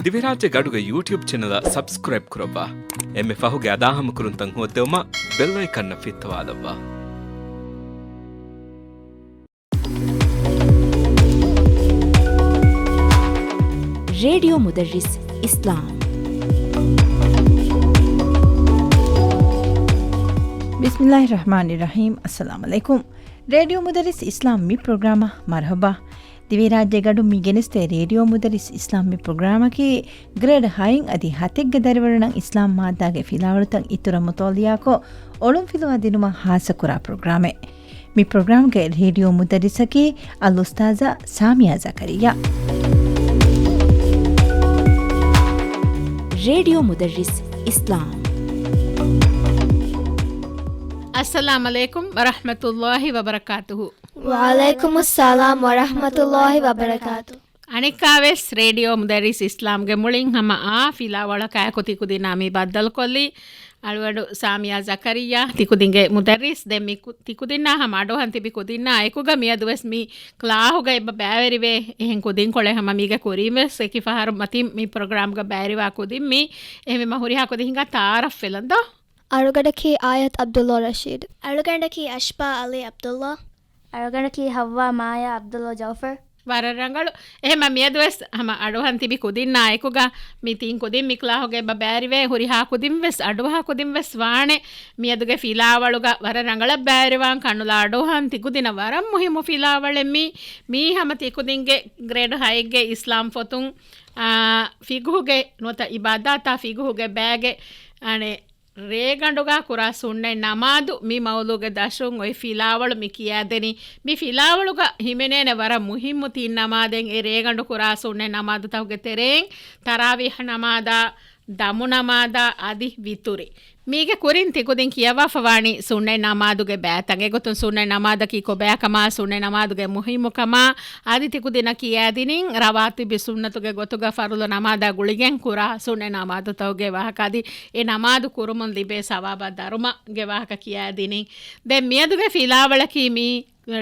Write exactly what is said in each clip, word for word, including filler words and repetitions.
ދިވެހިރާއްޖޭގެ އަޑުގެ ޔޫޓިއުބް ޗެނަލަށް ސަބްސްކްރައިބް ކުރައްވާ. އެންމެ ފަހުގެ އަދާހަމަކުރުންތައް ހޯއްދެވުމަށް ބެލް އައިކަންއަށް ފިއްތަވާލައްވާ. ރޭޑިއޯ މުދައްރިސް އިސްލާމް. ބިސްމިއްލާހި ރަޙްމާނި ރަޙީމް. އައްސަލާމު ޢަލައިކުމް. ރޭޑިއޯ މުދައްރިސް އިސްލާމް މި ޕްރޮގްރާމަށް މަރުޙަބާ. ދިވެހިރާއްޖޭގެ އަޑު މި ގެނެސްދޭ ރޭޑިއޯ މުދައްރިސް އިސްލާމް މި ޕްރޮގްރާމަކީ ގްރޭޑް ހައިން އަދި ހަތެއްގެ ދަރިވަރުންނަށް އިސްލާމް މާއްދާގެ ފިލާވަޅުތައް އިތުރަށް މުޠާލިޢާކޮށް، އޮޅުންފިލުވާ ދިނުމަށް ހާއްސަކުރާ ޕްރޮގްރާމެއް. މި ޕްރޮގްރާމްގެ ރޭޑިއޯ މުދައްރިސަކީ އަލްއުސްތާޛާ ސާމިޔާ ޒަކަރިއްޔާ. ރޭޑިއޯ މުދައްރިސް އިސްލާމް. އައްސަލާމު ޢަލައިކުމް ވަރަޙްމަތުﷲި ވަބަރަކާތުހު. ވަޢަލައިކުމުއްސަލާމް ވަރަޙްމަތުﷲި ވަބަރަކާތު. އަނެއްކާވެސް ރޭޑިއޯ މުދައްރިސް އިސްލާމްގެ މުޅިން ހަމަ އާ ފިލާވަޅަކާއެކު ތިކުދިންނާ މި ބައްދަލުކޮށްލީ އަޅުގަނޑު ސާމިޔާ ޒަކަރިއްޔާ، ތިކުދިންގެ މުދައްރިސް. ދެން މި ކު-، ތިކުދިންނާ ހަމަ އަޑުއަހަން ތިބި ކުދިންނާ އެކުގަ މިއަދުވެސް މި ކްލާހުގަ އެބަ ބައިވެރިވޭ އެހެން ކުދިންކޮޅެއް ހަމަ މީގެ ކުރީންވެސް އެކި ފަހަރު މަތިން މި ޕްރޮގްރާމްގަ ބައިވެރިވާ ކުދިން މީ. އެހެންވީމަ ހުރިހާ ކުދިން ހިނގާ ތަޢާރަފް ފެލަން ދޯ. އަޅުގަޑަކީ އާޔަތް ޢަބްދުﷲ ރަޝީދު. އަޅުގަނޑަކީ އަޝްބާ ޢަލީ ޢަބްދުﷲ. އަޅުގަނޑަކީ ޙައްވާ މާޔާ ޢަބްދުﷲ ޖަޢުފަރު. ވަރަށް ރަނގަޅު. އެހެންމަ މިއަދުވެސް ހަމަ އަޑުއަހަން ތިބި ކުދިންނާ އެކުގަ މި ތިން ކުދިން މި ކްލާހުގަ އެބަ ބައިވެރިވޭ ހުރިހާ ކުދިންވެސް އަޑުއަހާ ކުދިންވެސް ވާނެ. މިއަދުގެ ފިލާވަޅުގަ ވަރަށް ރަނގަޅަށް ބައިވެރިވާން ކަނުލާ އަޑުއަހަން ތިކުދިނަށް ވަރަށް މުހިއްމު ފިލާވަޅެއް މީ. މީ ހަމަ ތިކުދިންގެ ގްރޭޑް ހައެއްގެ އިސްލާމް ފޮތުން، އާ، ފިގުހުގެ ނުވަތަ އިބާދާތާ ފިގުހުގެ ބައިގެ އަނެއް ރޭގަނޑުގަ ކުރާ ސުންނަތް ނަމާދު މި މައުޟޫގެ ދަށުން އޮތް ފިލާވަޅު މި ކިޔާދެނީ. މި ފިލާވަޅުގަ ހިމެނޭނެ ވަރަށް މުހިއްމު ތިން ނަމާދެއް. އެ ރޭގަނޑު ކުރާ ސުންނަތް ނަމާދުތަކުގެ ތެރެއިން ތަރާވީޙް ނަމާދާ، ދަމު ނަމާދާ އަދި ވިތުރި. މީގެ ކުރިން ތިކުދިން ކިޔަވާފަ ވާނީ ސުންނަތް ނަމާދުގެ ބައިތައް. އެގޮތުން ސުންނަތް ނަމާދަކީ ކޮބާކަމާ، ސުންނަތް ނަމާދުގެ މުހިއްމުކަމާ، އަދި ތިކުދިނަށް ކިޔާދިނިން ރަވާތިބި ސުންނަތުގެ ގޮތުގަ ފަރުޟު ނަމާދާ ގުޅިގެން ކުރާ ސުންނަތް ނަމާދުތަކުގެ ވާހަކަ އަދި އެ ނަމާދު ކުރުމުން ލިބޭ ސަވާބާ ދަރުމަގެ ވާހަކަ ކިޔާދިނިން. ދެން މިއަދުގެ ފިލާވަޅަކީ މީ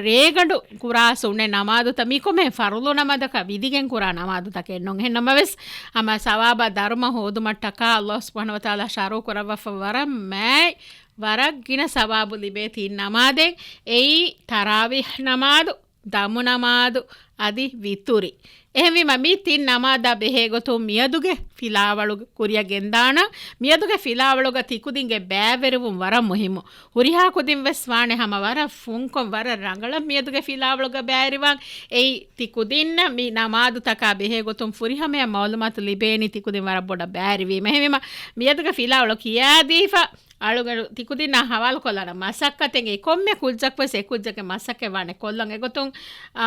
ރޭގަނޑު ކުރާ ސުންނަތް ނަމާދުތައް. މި ކޮމެ ފަރުޟު ނަމާދަކަށް ވިދިގެން ކުރާ ނަމާދުތަކެއް ނޫން. އެހެން ނަމަވެސް، ހަމަ ސަވާބާ ދަރުމަ ހޯދުމަށްޓަކާ ﷲ ސުބްޙާނަހޫ ވަތަޢާލާ ޝަރުޢު ކުރައްވާފަ ވަރަށް މާތް ވަރަށް ގިނަ ސަވާބު ލިބޭ ތިން ނަމާދެއް. އެއީ ތަރާވީޙް ނަމާދު، ދަމު ނަމާދު އަދި ވިތުރި. އެހެންވީމަ، މި ތިން ނަމާދާ ބެހޭގޮތުން މިއަދުގެ ފިލާވަޅު ކުރިއަށް ގެންދާނަން. މިއަދުގެ ފިލާވަޅުގަ ތިކުދިންގެ ބައިވެރިވުން ވަރަށް މުހިއްމު. ހުރިހާ ކުދިން ވެސް ވާނެ ހަމަ ވަރަށް ފުންކޮށް، ވަރަށް ރަނގަޅަށް މިއަދުގެ ފިލާވަޅުގަ ބައިވެރިވާން. އެއީ، ތިކުދިންނަށް މި ނަމާދުތަކާ ބެހޭގޮތުން ފުރިހަމަޔަށް މައުލޫމާތު ލިބޭނީ ތިކުދިން ވަރަށް ބޮޑަށް ބައިވެރިވީމަ. އެހެންވީމަ، މިއަދުގެ ފިލާވަޅު ކިޔާދީފަ، އަޅުގަނޑު ތިކުދިންނާ ހަވާލުކޮށްލާނަން މަސައްކަތެއް. އެ ކޮންމެ ކުއްޖަކުވެސް އެ ކުއްޖަކެއް މަސައްކަތް ވާނެ ކޮށްލަން. އެގޮތުން، އާ،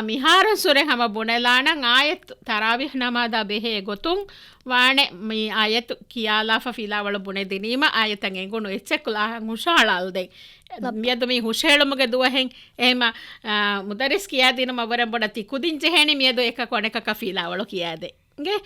މިހާރުން ސުރެ ހަމަ ބުނެލާނަން އާޔަތު ތަރާވީޙް ނަމާދާ ބެހޭ ގޮތުން ވާނެ. މި އާޔަތު ކިޔާލާފަ ފިލާވަޅު ބުނެދިނީމަ، އާޔަތަށް އެނގުނު އެއްޗެއް ކުލާހަށް ހުށަހަޅާލަދޭން. ލައްބަ. މިއަދު މި ހުށަހެޅުމުގެ ދުވަހެއް. އެހެމަ، އާ، މުދައްރިސް ކިޔާދިނުމަށް ވަރަށް ބޮޑަށް ތިކުދިން ޖެހޭނީ މިއަދު އެކަކު އަނެކަކަށް ފިލާވަޅު ކިޔާދޭ. ގެ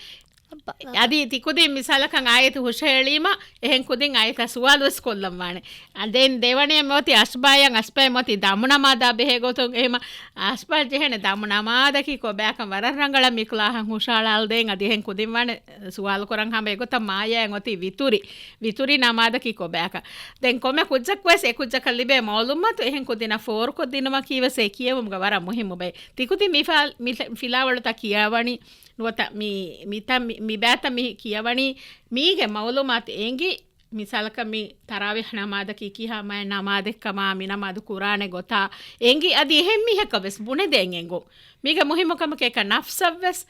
އައްބަ، އައްބަ. އަދި ތިކުދިން މިސާލަކަށް އާޔަތު ހުށަހެޅީމަ، އެހެން ކުދިން އާޔަތަށް ސުވާލުވެސް ކޮށްލަން ވާނެ. އަ، ދެން ދެވަނައެއް މިއޮތީ އަޝްބާޔަށް، އަޝްބާޔަށް މިއޮތީ ދަމު ނަމާދާ ބެހޭ ގޮތުން. އެހެމަ އަޝްބާ ޖެހޭނެ ދަމު ނަމާދަކީ ކޮބާކަން ވަރަށް ރަނގަޅަށް މި ކުލާހަށް ހުށަހަޅާލަދޭން. އަދި އެހެން ކުދިން ވާނެ ސުވާލު ކުރަން ހަމަ އެގޮތަށް މާޔާއަށް އޮތީ ވިތުރި. ވިތުރި ނަމާދަކީ ކޮބާކަން. ދެން ކޮންމެ ކުއްޖަކުވެސް އެ ކުއްޖަކަށް ލިބޭ މައުލޫމާތު އެހެން ކުދިނަށް ފޯރުކޮށްދިނުމަކީވެސް އެ ކިޔެވުމުގަ ވަރަށް މުހިއްމު ބައެއް. ތިކުދިން މި ފާ-، މި ފިލާވަޅުތައް ކިޔަވަނީ ނުވަތަ މި، މިތަ-، މި، މި ބައިތައް މި ކިޔަވަނީ މީގެ މައުލޫމާތު އެނގި، މިސާލަކަށް މި ތަރާވީޙް ނަމާދަކީ ކިހާ މާތް ނަމާދެއްކަމާ، މި ނަމާދު ކުރާނެ ގޮތާ އެނގި، އަދި އެހެން މީހަކަށް ވެސް ބުނެދޭން އެނގުން. މީގެ މުހިއްމުކަމަކީ އެކަ ނަފްސަށް ވެސް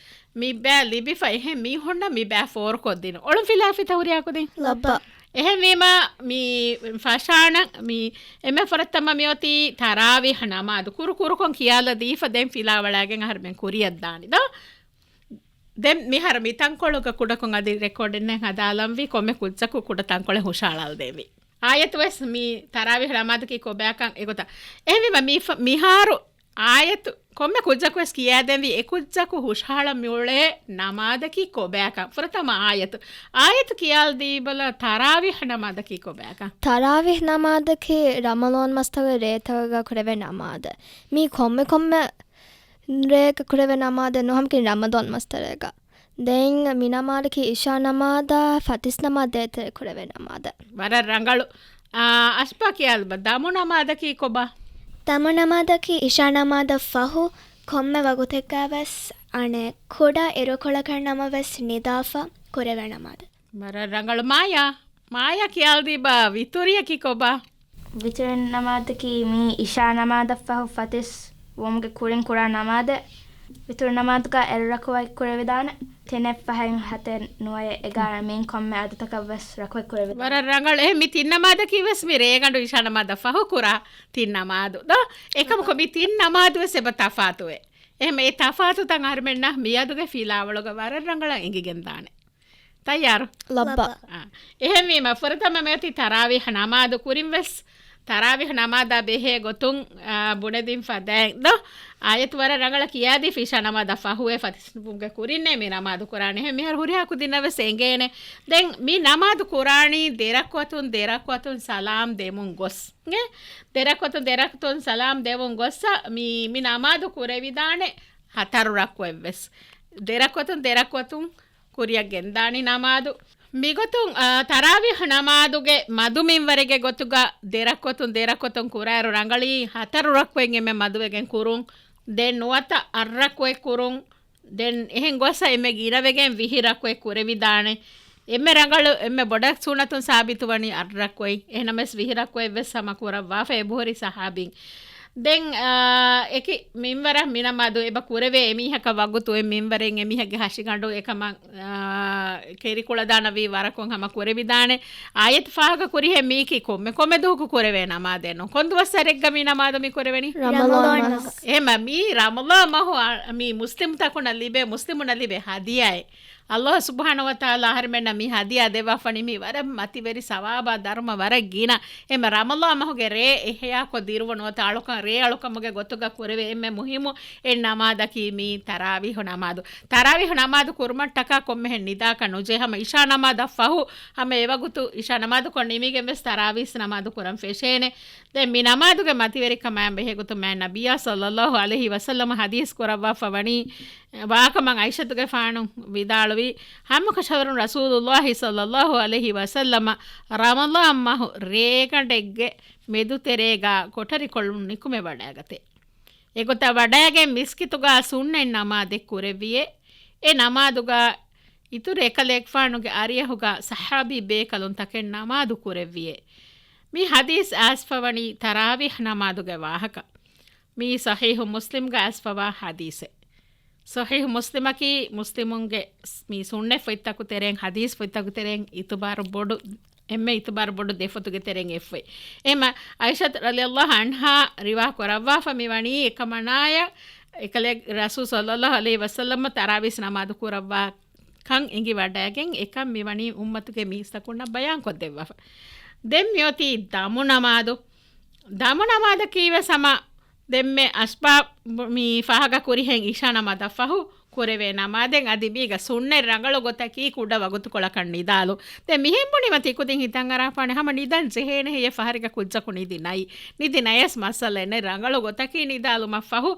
މި ބައި ލިބިފަ އެހެން މީހުންނަށް މި ބައި ފޯރުކޮށްދިނުން. އޮޅުން ފިލާފިތަ ހުރިހާ ކުދިން؟ ލައްބަ. އެހެންވީމަ، މި ފަށާނަން މި އެންމެ ފުރަތަމަ މިއޮތީ ތަރާވީޙް ނަމާދު ކުރު ކުރުކޮށް ކިޔާލަދީފަ ދެން ފިލާވަޅައިގެން އަހަރުމެން ކުރިއަށްދާނެ ދޯ. ދެން މިހާރު މި ތަންކޮޅުގަ ކުޑަކޮށް އަދި ރެކޯޑިން ހަދާލަންވީ ކޮންމެ ކުއްޖަކު ކުޑަ ތަންކޮޅެއް ހުށަހަޅާލަދޭންވީ. އާޔަތުވެސް މި ތަރާވީޙް ނަމާދަކީ ކޮބާކަން އެގޮތަށް. އެހެންވީމަ މި ފަ-، މިހާރު އާޔަތު ކޮންމެ ކުއްޖަކުވެސް ކިޔާދެންވީ އެ ކުއްޖަކު ހުށަހަޅަން މިއުޅޭ ނަމާދަކީ ކޮބާކަން. ފުރަތަމަ އާޔަތު. އާޔަތު ކިޔާލަދީބަލަ ތަރާވީޙް ނަމާދަކީ ކޮބާކަން. ތަރާވީޙް ނަމާދަކީ ރަމަޟާން މަސްތަކުގެ ރޭތަކުގަ ކުރެވޭ ނަމާދެއް. މީ ކޮންމެ ކޮންމެ ރޭގަ ކުރެވޭ ނަމާދެއް ނޫން ހަމަކީ ރަމަޟާން މަސްތަރޭގަ. ދެން މި ނަމާދަކީ އިޝާ ނަމާދާ ފަތިސް ނަމާދު ދޭތެރޭ ކުރެވޭ ނަމާދަށް. ވަރަށް ރަނގަޅު. އާ، އަޝްބާ ކިޔާލަބަ، ދަމު ނަމާދަކީ ކޮބާ؟ ދަމު ނަމާދަކީ އިޝާ ނަމާދަށް ފަހު ކޮންމެ ވަގުތެއްގަ ވެސް އަނެއް ކުޑަ އިރުކޮޅަކަށް ނަމަ ވެސް ނިދާފަ ކުރެވޭ ނަމާދެއް. ވަރަށް ރަނގަޅު. މާޔާ، މާޔާ ކިޔާލަދީބަ، ވިތުރިއަކީ ކޮބާ؟ ވިތުރި ނަމާދަކީ މީ އިޝާ ނަމާދަށް ފަހު ފަތިސް ވުމުގެ ކުރިން ކުރާ ނަމާދެއް. ވިތުރި ނަމާދުގަ އެއް ރަކުޢަތް ކުރެވިދާނެ. ތިނެއް ފަހެއް ހަތެއް ނުވައެއް އެގާރަ މިއިން ކޮންމެ އަދަދަކަށް ވެސް ރަކުޢަތް ކުރެވިދާނެ. ވަރަށް ރަނގަޅު. އެހެން މި ތިން ނަމާދަކީ ވެސް މި ރޭގަނޑު އިޝާ ނަމާދަށް ފަހު ކުރާ ތިން ނަމާދު ދޯ؟ އެކަމަކު މި ތިން ނަމާދު ވެސް އެބަ ތަފާތުވޭ. އެހެން އެ ތަފާތުތައް އަހަރުމެންނަށް މިއަދުގެ ފިލާވަޅުގަ ވަރަށް ރަނގަޅަށް އެނގިގެންދާނެ. ތައްޔާރު؟ ލައްބަ. އާ. އެހެންވީމަ، ފުރަތަމަ މިއޮތީ ތަރާވީހް ނަމާދު ކުރިން ވެސް، ތަރާވީހް ނަމާދާ ބެހޭ ގޮތުން، އާ، ބުނެދިން ފަދައިން ދޯ؟ އާޔަތު ވަރަށް ރަނގަޅަށް ކިޔާދީފި އިޝާ ނަމާދަށް ފަހުވޭ ފަތިސް ނުބުމުގެ ކުރިންނޭ މި ނަމާދު ކުރާނެ. އެހެން މިހާރު ހުރިހާ ކުދިންނަށް ވެސް އެނގޭނެ. ދެން މި ނަމާދު ކުރާނީ ދެރަކުޢަތުން ދެރަކުޢަތުން ސަލާމް ދެމުން ގޮސް. އިނގޭ؟ ދެރަކުޢަތުން ދެރަކުޢަތުން ސަލާމް ދެމުން ގޮއްސަ މި، މި ނަމާދު ކުރެވިދާނެ ހަތަރު ރަކުޢަތް ވެސް. ދެރަކުޢަތުން ދެރަކުޢަތުން ކުރިއަށް ގެންދާނީ ނަމާދު. މިގޮތުން، އާ، ތަރާވީހް ނަމާދުގެ މަދު މިންވަރެއްގެ ގޮތުގަ ދެރަކުޢަތުން ދެރަކުޢަތުން ކުރާއިރު ރަނގަޅީ ހަތަރު ރަކުޢަތް އެންމެ މަދުވެގެން ކުރުން. ދެން ނުވަތަ އަށް ރަކުޢަތް ކުރުން. ދެން އެހެން ގޮސް އެންމެ ގިނަވެގެން ވިހި ރަކުޢަތް ކުރެވިދާނެ. އެންމެ ރަނގަޅު، އެންމެ ބޮޑަށް ސުންނަތުން ސާބިތުވަނީ އަށް ރަކުޢަތް. އެހެނަމަސް ވިހި ރަކުޢަތް ވެސް ހަމަ ކުރައްވާފަ އެބަހުރި ސަހާބީން. ދެން، އާ، އެކި މިންވަރަށް މިނަމާދު އެބަ ކުރެވޭ އެމީހަކަށް ވަގުތު އެ މިންވަރެއް އެމީހަކަށް ހަށިގަނޑު އެކަމަށް، އާ، ކެރިކުޅަދާނަވީ ވަރަކުން ހަމަ ކުރެވިދާނެ. އާޔަތު ފާހަގަ ކުރިހެ މީކީ ކޮންމެ ކޮންމެ ދުވަހަކު ކުރެވޭ ނަމާދެއް ނޫން. ކޮން ދުވަސް ސަރެއްގަ މި ނަމާދު މި ކުރެވެނީ؟ ރަމަޟާން ރަމަޟާން މަހު. މަހު. އެހެމަ މީ ރަމަޟާން މަހު އާ، މީ މުސްލިމްތަކުންނަށް ލިބޭ، މުސްލިމުންނަށް ލިބޭ ހަދިޔާއެއް. ﷲ ސުބްޙާނަހޫ ވަތަޢާލާ އަހަރެމެންނަށް މި ހަދިޔާ ދެއްވާފަނީ މި ވަރަށް މަތިވެރި ސަވާބާ ދަރުމަ ވަރަށް ގިނަ. އެހެމަ ރަމަޟާން މަހުގެ ރޭ އިޙްޔާކޮށް ދިރުވަން ނުވަތަ އަޅުކަން ރޭ އަޅުކަމުގެ ގޮތުގަ ކުރެވޭ އެންމެ މުހިއްމު އެއް ނަމާދަކީ މީ ތަރާވީހު ނަމާދު. ތަރާވީހު ނަމާދު ކުރުމަށްޓަކާ ކޮންމެހެން ނިދާކަށް ނުޖެހޭ ހަމަ އިޝާ ނަމާދަށް ފަހު ހަމަ އެވަގުތު އިޝާ ނަމާދު ކޮށް ނިމިގެން ވެސް ތަރާވީސް ނަމާދު ކުރަން ފެށޭނެ. ދެން މި ނަމާދުގެ މަތިވެރިކަމާއި ބެހޭގޮތުން މާތް ނަބިއްޔާ ޞައްލައްލާހު ޢަލައިހި ވަސައްލަމަ ޙަދީޘް ކުރައްވާފަ ވަނީ، ވާކަމަށް ޢާއިޝަތުގެފާނު ވިދާޅުވީ، ހަމަކަށަވަރުން ރަސޫލުﷲ ޞައްލައްލާހު ޢަލައިހި ވަސައްލަމަ ރަމަޟާން މަހު ރޭގަނޑެއްގެ މެދުތެރޭގަ ކޮޓަރިކޮޅުން ނިކުމެވަޑައިގަތޭ. އެގޮތަށް ވަޑައިގެން މިސްކިތުގަ ސުންނަތް ނަމާދެއް ކުރެއްވިއޭ. އެ ނަމާދުގަ އިތުރު އެކަލޭގެފާނުގެ އަރިއަހުގަ ޞަޙާބީ ބޭކަލުންތަކެއް ނަމާދު ކުރެއްވިއޭ. މި ޙަދީޘް އައިސްފަވަނީ ތަރާވީޙް ނަމާދުގެ ވާހަކަ. މީ ޞަޙީޙު މުސްލިމްގަ އައިސްފަވާ ޙަދީޘެއް. ޞަޙީޙު މުސްލިމަކީ މުސްލިމުންގެ މި ސުންނަތް ފޮތްތަކު ތެރެއިން، ޙަދީޘް ފޮތްތަކު ތެރެއިން އިތުބާރު ބޮޑު، އެންމެ އިތުބާރު ބޮޑު ދެ ފޮތުގެ ތެރެއިން އެއް ފޮތް. އެހެމަ ޢާއިޝަތު ރަޟިޔައްލާހު ޢަންހާ ރިވާ ކުރައްވާފަ މިވަނީ އެކަމަނާޔަށް އެކަލޭ ރަސޫލު ޞައްލައްލާހު ޢަލައިހި ވަސައްލަމަ ތަރާވީސް ނަމާދު ކުރައްވާ ކަން އެނގި ވަޑައިގެން އެކަން މިވަނީ އުއްމަތުގެ މީސްތަކުންނަށް ބަޔާން ކޮށްދެއްވާފަ. ދެން މިއޮތީ ދަމު ނަމާދު. ދަމު ނަމާދަކީ ވެސް ހަމަ ދެންމެ އަސްބާބު މި ފާހަގަ ކުރިހެން އިޝާ ނަމާދަށް ފަހު ކުރެވޭ ނަމާދެއް. އަދި މީގަ ސުންނަތް ރަނގަޅު ގޮތަކީ ކުޑަ ވަގުތުކޮޅަކަށް ނިދާލު. ދެން މިހެން ބުނީމަ ތިކުދިން ހިތަށް އަރާފާނެ ހަމަ ނިދަން ޖެހޭނެ ހެޔެ ފަހަރެއްގަ ކުއްޖަކު ނިދި ނައި. ނިދި ނަޔަސް މައްސަލައެއް ނެތް. ރަނގަޅު ގޮތަކީ ނިދާލުމަށް ފަހު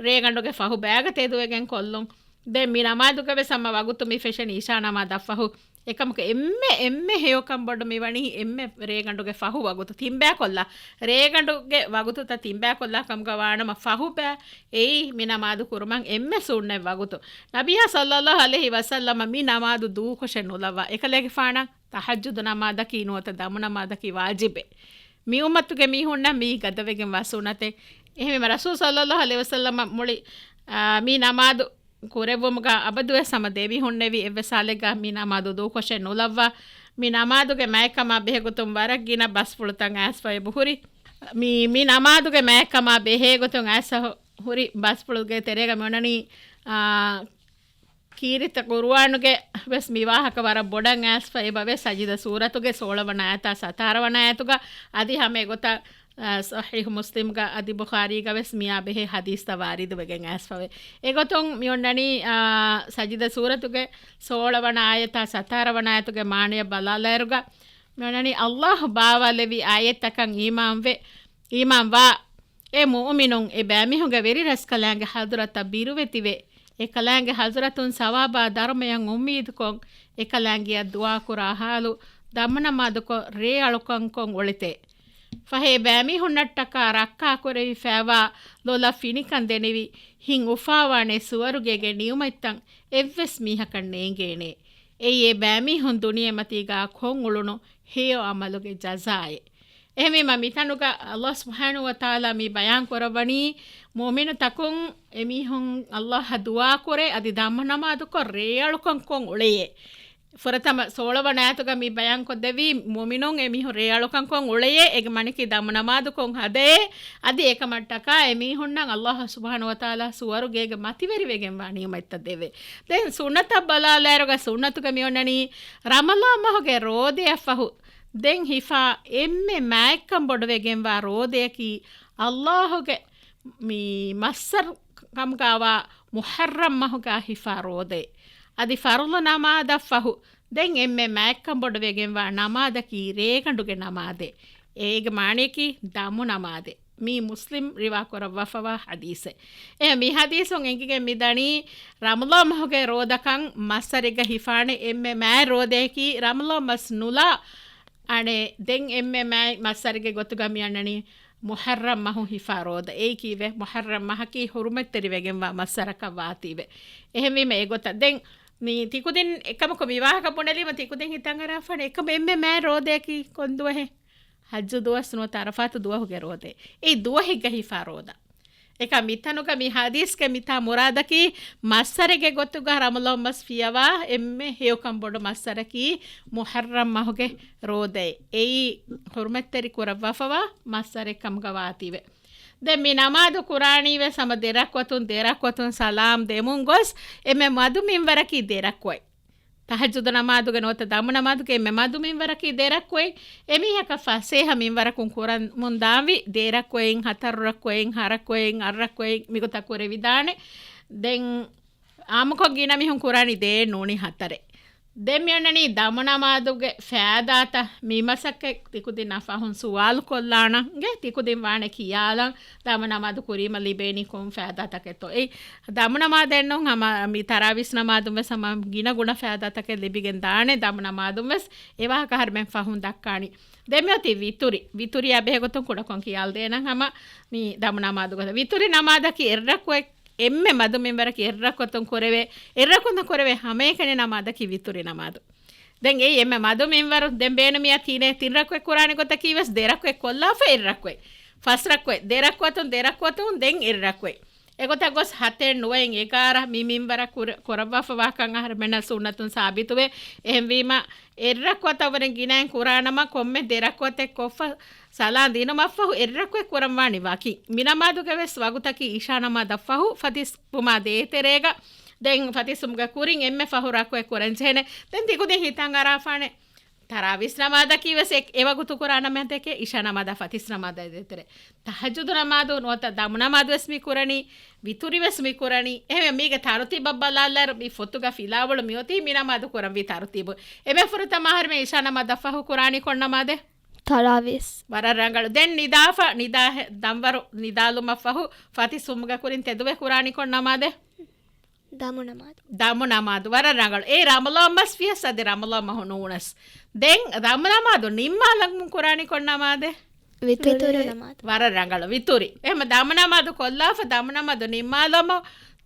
ރޭގަނޑުގެ ފަހު ބައިގަ ތެދުވެގެން ކޮށްލުން. ދެން މި ނަމާދުގަ ވެސް ހަމަ ވަގުތު މި ފެށެނީ އިޝާ ނަމާދަށް ފަހު. އެކަމަކު އެންމެ، އެންމެ ހެޔޮކަން ބޮޑު މިވަނީ އެންމެ ރޭގަނޑުގެ ފަހު ވަގުތު ތިންބައިކޮށްލާ. ރޭގަނޑުގެ ވަގުތުތައް ތިންބައިކޮށްލާ ކަމުގަ ވާނަމަ ފަހުބައި އެއީ މި ނަމާދު ކުރުމަށް އެންމެ ސުންނަތް ވަގުތު. ނަބިއްޔާ ޞައްލައްލާހު ޢަލައިހި ވަސައްލަމަ މި ނަމާދު ދޫކޮށެއް ނުލައްވާ. އެކަލޭގެފާނަށް ތަހައްޖުދު ނަމާދަކީ ނުވަތަ ދަމު ނަމާދަކީ ވާޖިބެއް. މި އުއްމަތުގެ މީހުންނަށް މީ ގަދަވެގެންވާ ސުންނަތެއް. އެހެންވީމަ ރަސޫލު ޞައްލައްލާހު ޢަލައިހި ވަސައްލަމަ މުޅި، އާ، މި ނަމާދު ކުރެއްވުމުގަ އަބަދުވެސް ހަމަ ދެމީހުންނެވި އެއްވެސް ހާލެއްގަ މި ނަމާދު ދޫކޮށެއް ނުލައްވާ. މި ނަމާދުގެ މާތްކަމާ ބެހޭގޮތުން ވަރަށް ގިނަ ބަސްފުޅުތައް އައިސްފަ އެބަހުރި. މި، މި ނަމާދުގެ މާތްކަމާ ބެހޭގޮތުން އައިސްފަ ހުރި ބަސްފުޅުގެ ތެރޭގަ މިއޮންނަނީ، އާ، ކީރިތި ޤުރުއާނުގެ ވެސް މި ވާހަކަ ވަރަށް ބޮޑަށް އައިސްފަ އެބަވޭ. ސަޖިދަ ސޫރަތުގެ ސޯޅަވަނަ އާޔަތާ ސަތާރަވަނަ އާޔަތުގަ އަދި ހަމަ އެގޮތަށް، އާ، ޞަޙީޙު މުސްލިމްގަ އަދި ބުޚާރީގަ ވެސް މިއާ ބެހޭ ޙަދީޘްތައް ވާރިދުވެގެން އައިސްފަވޭ. އެގޮތުން މިއޮންނަނީ، އާ، ސަޖިދަ ސޫރަތުގެ ސޯޅަވަނަ އާޔަތާ ސަތާރަވަނަ އާޔަތުގެ މާނަޔަށް ބަލާލާއިރުގަ މިއޮންނަނީ ﷲ ބާވާލެއްވި އާޔަތްތަކަށް އީމާންވެ، އީމާންވާ އެ މުއުމިނުން އެ ބައިމީހުންގެ ވެރިރަސްކަލާނގެ ޙަޟުރަތަށް ބިރުވެތިވެ، އެކަލާނގެ ޙަޟްރަތުން ސަވާބާ ދަރުމަޔަށް އުއްމީދުކޮށް، އެކަލާނގެއަށް ދުޢާކުރާ ޙާލު، ދަމުނަމާދުކޮށް ރޭއަޅުކަންކޮށް އުޅެތެ. ފަހެ ބައިމީހުންނަށްޓަކާ ރައްކާކުރެވިފައިވާ ލޮލަށް ފިނިކަން ދެނިވި، ހިތް އުފާވާނެ ސުވަރުގޭގެ ނިޢުމަތްތައް އެއްވެސް މީހަކަށް ނޭނގޭނެ. އެއީ އެ ބައިމީހުން ދުނިޔެމަތީގަ ކޮށްއުޅުނު ހެޔޮ ޢަމަލުގެ ޖަޒާއެއް. އެހެންވީމަ، މިތަނުގަ ﷲ ސުބްޙާނަހޫ ވަތަޢާލާ މި ބަޔާން ކުރައްވަނީ، މުއުމިނުތަކުން އެމީހުން ﷲއަށް ދުޢާކުރޭ، އަދި ދަމުނަމާދުކޮށް ރޭއަޅުކަންކޮށް އުޅެޔޭ. ފުރަތަމަ ސޯޅަވަނަ އާޔަތުގަ މި ބަޔާންކޮށްދެއްވީ، މުއުމިނުން އެމީހުން ރޭއަޅުކަންކޮށް އުޅެޔޭ، އޭގެ މަނަކީ ދަމުނަމާދުކޮށް ހަދައޭ، އަދި އެކަމަށްޓަކާ އެމީހުންނަށް ﷲ ސުބްޙާނަހޫ ވަތަޢާލާ ސުވަރުގޭގެ މަތިވެރިވެގެންވާ ނިޢުމަތްތައް ދެއްވޭ. ދެން ސުންނަތަށް ބަލާލާއިރުގަ ސުންނަތުގަ މިއޮންނަނީ، ރަމަޟާން މަހުގެ ރޯދައަށްފަހު ދެން ހިފާ އެންމެ މާތްކަން ބޮޑުވެގެންވާ ރޯދަޔަކީ، ﷲގެ މި މައްސަރު ކަމުގަވާ މުޙައްރަމް މަހުގަ ހިފާ ރޯދައެއް. އަދި ފަރުޟު ނަމާދަށްފަހު ދެން އެންމެ މާތްކަން ބޮޑުވެގެންވާ ނަމާދަކީ ރޭގަނޑުގެ ނަމާދެއް. އޭގެ މާނަޔަކީ ދަމު ނަމާދެއް. މީ މުސްލިމް ރިވާކުރައްވާފަވާ ޙަދީޘެއް. އެ މި ޙަދީޘުން އެނގިގެން މިދަނީ، ރަމަޟާން މަހުގެ ރޯދަކަން މައްސަރެއްގަ ހިފާނެ އެންމެ މާތް ރޯދަޔަކީ ރަމަޟާން މަސް ނުލާ އަނެއް ދެން އެންމެ މާތް މައްސަރެއްގެ ގޮތުގަ މިއަންނަނީ މުޙައްރަމް މަހު ހިފާ ރޯދަ. އެއީ ކީއްވެ؟ މުޙައްރަމް މަހަކީ ޙުރުމަތްތެރިވެގެންވާ މައްސަރަކަށް ވާތީވެ. އެހެންވީމަ އެގޮތަށް ދެން މި ތިކުދިން އެކަމަކު މި ވާހަކަ ބުނެލީމަ ތިކުދިން ހިތަށް އަރާފާނެ އެކަމަ އެންމެ މާތް ރޯދަޔަކީ ކޮންދުވަހެއް؟ ޙައްޖު ދުވަސް ނުވަތަ ޢަރަފާތު ދުވަހުގެ ރޯދައެއް. އެއީ ދުވަހެއްގަ ހިފާ ރޯދަ. އެކަ މިތަނުގަ މި ޙަދީޘްގެ މިތާ މުރާދަކީ، މައްސަރެއްގެ ގޮތުގަ ރަމަޟާން މަސް ފިޔަވާ އެންމެ ހެޔޮކަން ބޮޑު މައްސަރަކީ މުޙައްރަމް މަހުގެ ރޯދައެއް. އެއީ ޙުރުމަތްތެރި ކުރައްވާފަވާ މައްސަރެއް ކަމުގަ ވާތީވެ. ދެން މި ނަމާދު ކުރާނީވެސް ހަމަ ދެ ރަކުޢަތުން، ދެ ރަކުޢަތުން ސަލާމް ދެމުން ގޮސް، އެންމެ މަދު މިންވަރަކީ ދެ ރަކުޢަތް. ތަހައްޖުދު ނަމާދުގެ ނުވަތަ ދަމު ނަމާދުގެ އެންމެ މަދު މިންވަރަކީ ދެ ރަކުޢަތް. އެމީހަކަށް ފަސޭހަ މިންވަރަކުން ކުރަމުން ދާންވީ ދެ ރަކުޢަތް، ހަތަރު ރަކުޢަތް، ހަ ރަކުޢަތް، އަށް ރަކުޢަތް މިގޮތަށް ކުރެވިދާނެ. ދެން އާއްމުކޮށް ގިނަ މީހުން ކުރާނީ ދޭއް ނޫނީ ހަތަރެއް. ދެން މިއޮންނަނީ ދަމު ނަމާދުގެ ފައިދާތައް. މި މަސައްކަތް ތިކުދިންނަށް ފަހުން ސުވާލު ކޮށްލާނަން. ގެ ތިކުދިން ވާނެ ކިޔާލަން، ދަމު ނަމާދު ކުރީމަ ލިބޭނީ ކޮން ފައިދާތަކެއްތޯ. އެއީ ދަމު ނަމާދެއްނޫން، ހަމަ މި ތަރާވީސް ނަމާދުން ވެސް ހަމަ ގިނަ ގުނަ ފައިދާތަކެއް ލިބިގެން ދާނެ. ދަމު ނަމާދުން ވެސް އެވާހަކަ އަހަރުމެން ފަހުން ދައްކާނީ. ދެން މިއޮތީ ވިތުރި. ވިތުރިއާ ބެހޭގޮތުން ކުޑަކޮށް ކިޔާލަދޭނަން ހަމަ މި ދަމު ނަމާދު ގޮތަށް. ވިތުރި ނަމާދަކީ އެއްރަކުޢަތް އެންމެ މަދު މިންވަރަކީ އެއްރަކުޢަތުން ކުރެވޭ، އެއްރަކުޢަތުން ކުރެވޭ ހަމައެކަނި ނަމާދަކީ ވިތުރި ނަމާދު. ދެން އެއީ އެންމެ މަދު މިންވަރު. ދެން ބޭނުމިޔާ ތިނެއް، ތިން ރަކުޢަތް ކުރާނެ ގޮތަކީ ވެސް ދެ ރަކުޢަތް ކޮށްލާފަ އެއްރަކުޢަތް. ފަސް ރަކުޢަތް، ދެ ރަކުޢަތުން، ދެ ރަކުޢަތުން، ދެން އެއްރަކުޢަތް. އެގޮތަށް ގޮސް ހަތެއް، ނުވައެއް، އެގާރަ މި މިންވަރަށް ކުރ-، ކުރައްވާފަވާކަން އަހަރުމެންނަށް ސުންނަތުން ސާބިތުވޭ. އެހެންވީމަ، އެއްރަކުޢަތަށްވުރެން ގިނައިން ކުރާނަމަ، ކޮންމެ ދެ ރަކުޢަތެއް ކޮށްފަ ސަލާން ދިނުމަށްފަހު އެއްރަކުޢަތް ކުރަންވާނީ ވަކިން. މި ނަމާދުގެ ވެސް ވަގުތަކީ އިޝާ ނަމާދަށްފަހު ފަތިސް ފުމާ ދޭތެރޭގަ. ދެން ފަތިސް ފުމުގެ ކުރިން އެންމެ ފަހު ރަކުޢަތް ކުރަންޖެހޭނެ. ދެން ތިކުދިން ހިތަށް އަރާފާނެ، ތަރާވީސް ނަމާދަކީ ވެސް އެ، އެވަގުތު ކުރާ ނަމާދެކޭ، އިޝާ ނަމާދާ ފަތިސް ނަމާދާ ދޭތެރޭ. ތަހައްޖުދު ނަމާދު ނުވަތަ ދަމު ނަމާދު ވެސް މި ކުރަނީ، ވިތުރި ވެސް މި ކުރަނީ. އެހެން މީގެ ތަރުތީބަށް ބަލާލާއިރު މި ފޮތުގަ ފިލާވަޅު މިއޮތީ މި ނަމާދު ކުރަންވީ ތަރުތީބު. އެންމެ ފުރަތަމަ އަހަރުމެން އިޝާ ނަމާދަށްފަހު ކުރާނީ ކޮން ނަމާދެއް؟ ތަރާވީސް. ވަރަށް ރަނގަޅު. ދެން ނިދާފަ، ނިދާ ހެ-، ދަންވަރު ނިދާލުމަށްފަހު ފަތިސް ފުމުގެ ކުރިން ތެދުވެ ކުރާނީ ކޮން ނަމާދެއް؟ ދަމު ނަމާދު. ދަމު ނަމާދު. ވަރަށް ރަނގަޅު. އެއީ ރަމަޟާން މަސް ފިޔަސް އަދި ރަމަޟާން މަހު ނޫނަސް. ދެން ދަމު ނަމާދު ނިންމާލަން ކުރާނީ ކޮން ނަމާދެއް؟ ވިތުރި. ވިތުރު ނަމާދު. ވަރަށް ރަނގަޅު. ވިތުރި. އެހެން ދަމު ނަމާދު ކޮށްލާފަ، ދަމު ނަމާދު ނިންމާލަމު،